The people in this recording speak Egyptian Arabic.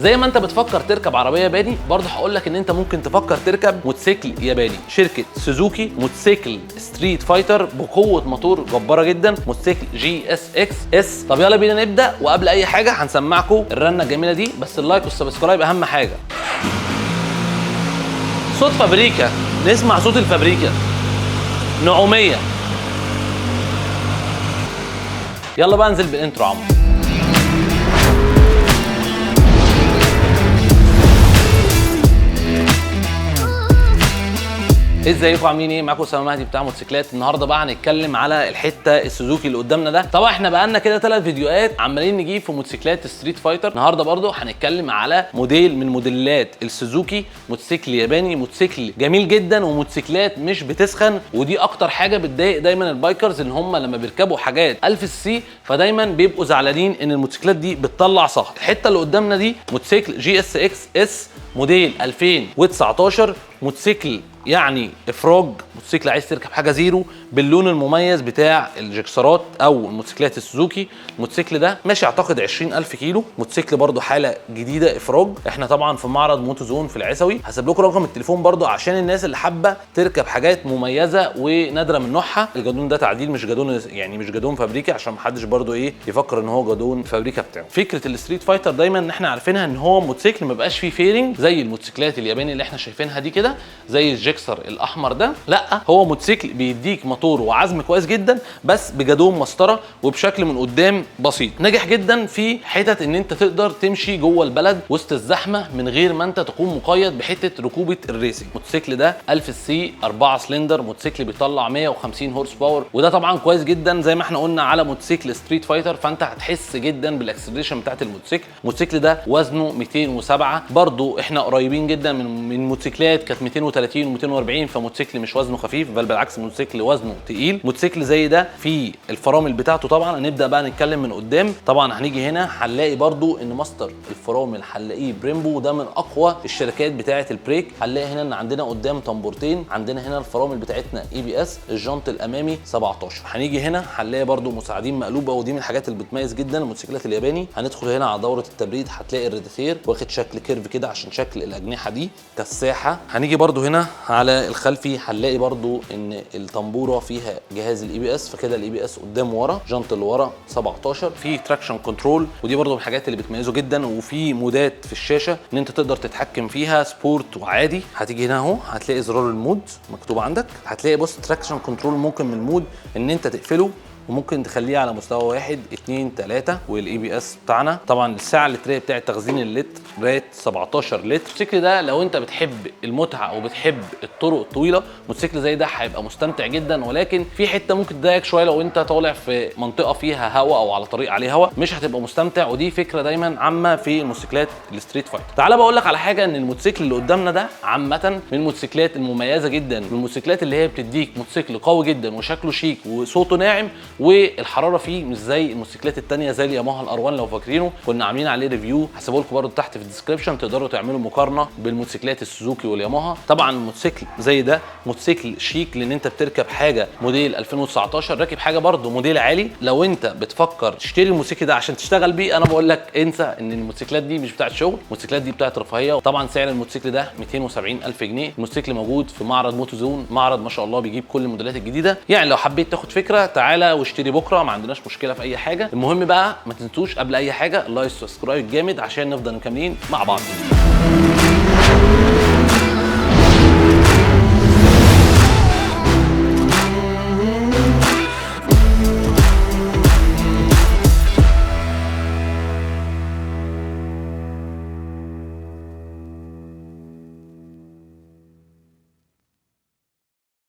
زي ما انت بتفكر تركب عربية ياباني، برضه هقول لك ان انت ممكن تفكر تركب موتوسيكل ياباني. شركة سوزوكي موتوسيكل street fighter بقوة موتور جبارة جدا، موتوسيكل GSX S. طب يلا بينا نبدا، وقبل اي حاجة هنسمعكم الرنه الجميلة دي، بس ال like وال subscribe اهم حاجة. صوت فابريكا، نسمع صوت الفابريكا، نعوميه. يلا بقى انزل بال intro عمرو. ازيكم عاملين ايه؟ معاكم اسامة مهدي بتاع موتوسيكلات. النهارده بقى هنتكلم على الحتة السوزوكي اللي قدامنا ده. طبعا احنا بقالنا كده 3 فيديوهات عمالين نجيب في موتوسيكلات street fighter. النهارده برضو هنتكلم على موديل من موديلات السوزوكي، موتوسيكل ياباني، موتوسيكل جميل جدا وموتوسيكلات مش بتسخن. ودي اكتر حاجة بتضايق دايما ال bikers، ان هم لما بيركبوا حاجات 1000 سي فدايما بيبقوا زعلانين ان الموتوسيكلات دي بتطلع صهد. الحتة اللي قدامنا دي موتوسيكل GSX S موديل 2019، موتوسيكل يعني افراج، موتوسيكل عايز تركب حاجة zero باللون المميز بتاع الجكسرات او الموتوسيكلات السوزوكي. الموتوسيكل ده ماشي اعتقد 20000 كيلو، موتوسيكل برده حاله جديدة افراج. احنا طبعا في معرض موتو زون في العيسوي، هسيب لكم رقم التليفون برده عشان الناس اللي حابة تركب حاجات مميزة ونادرة من نوعها. الجدون ده تعديل، مش جدون يعني مش جدون فابريكا، عشان محدش برده ايه يفكر ان هو جدون فابريكا بتاعه. فكرة ال street fighter دايما ان احنا عارفينها ان هو موتوسيكل ما بقاش فيه fairing زي الموتوسيكلات الياباني اللي احنا شايفينها دي كده، زي الجيكسر الاحمر ده. لا، هو موتوسيكل بيديك موتور وعزم كويس جدا، بس بجدون مسطرة وبشكل من قدام بسيط. ناجح جدا في حتت ان انت تقدر تمشي جوه البلد وسط الزحمة من غير ما انت تكون مقيد بحته ركوبه ال racing. الموتوسيكل ده 1000 سي 4 سلندر، موتوسيكل بيطلع 150 horse power، وده طبعا كويس جدا زي ما احنا قلنا على موتوسيكل street fighter، فانت هتحس جدا بال acceleration بتاعت الموتوسيكل. الموتوسيكل ده وزنه 207، برضو احنا قريبين جدا من موتوسيكلات كانت 230 و240، فموتوسيكل مش وزنه خفيف، بل بالعكس موتوسيكل وزنه تقيل. موتوسيكل زي ده في الفرامل بتاعته. طبعا هنبدا بقى نتكلم من قدام. طبعا هنيجي هنا هنلاقي برضو ان ماستر الفرامل هنلاقيه Brembo، وده من اقوى الشركات بتاعه ال brake. هنلاقي هنا ان عندنا قدام طنبورتين، عندنا هنا الفرامل بتاعتنا ABS، الجنط الامامي 17. هنيجي هنا هنلاقي برضو مساعدين مقلوبة، ودي من الحاجات اللي بتميز جدا الموتوسيكلات الياباني. هندخل هنا على دوره التبريد، هتلاقي الراديتير واخد شكل curve كده عشان شكل الاجنحة دي كساحه. هنيجي برضو هنا على الخلفي هنلاقي برضو ان الطنبوره فيها جهاز ال ABS، فكده ال ABS قدام ورا، جنط اللي ورا 17، في traction control، ودي برضو من الحاجات اللي بتميزه جدا. وفي مودات في الشاشة ان انت تقدر تتحكم فيها sport وعادي. هتيجي هنا اهو هتلاقي زرار ال mode مكتوب عندك، هتلاقي بص traction control ممكن من ال mode ان انت تقفله وممكن تخليه على مستوى 1 2 3. وال ABS بتاعنا طبعا السعة اللتريه بتاعه تخزين اللتر رات 17 لتر. الموتوسيكل ده لو انت بتحب المتعة وبتحب الطرق الطويلة، موتوسيكل زي ده هيبقى مستمتع جدا. ولكن في حتة ممكن تضايقك شوية لو انت طالع في منطقة فيها هواء او على طريق عليه هواء، مش هتبقى مستمتع. ودي فكرة دايما عامة في الموتوسيكلات ال street fighter. تعال بقول لك على حاجة، ان الموتوسيكل اللي قدامنا ده عامة من الموتوسيكلات المميزة جدا، من الموتوسيكلات اللي هي بتديك موتوسيكل قوي جدا وشكله شيك وصوته ناعم، والحرارة فيه مش زي الموتوسيكلات الثانية زي الياماها ال R1 لو فاكرينه كنا عاملين عليه review، هسيبه لكم برده تحت في ال description، تقدروا تعملوا مقارنة بالموتوسيكلات السوزوكي والياماها. طبعا الموتوسيكل زي ده موتوسيكل شيك، لان انت بتركب حاجة موديل 2019، راكب حاجة برده موديل عالي. لو انت بتفكر تشتري الموتوسيكل ده عشان تشتغل بيه، انا بقول لك انسى، ان الموتوسيكلات دي مش بتاعت شغل، الموتوسيكلات دي بتاعت رفاهية. طبعا سعر الموتوسيكل ده 270,000 جنيه. الموتوسيكل موجود في معرض موتو زون، معرض ما شاء الله بيجيب كل الموديلات الجديدة. يعني لو حبيت تاخد فكرة تعالى واشتري بكره، ما عندناش مشكلة في اي حاجة. المهم بقى ما تنسوش قبل اي حاجة like subscribe جامد عشان نفضل مكملين مع بعض.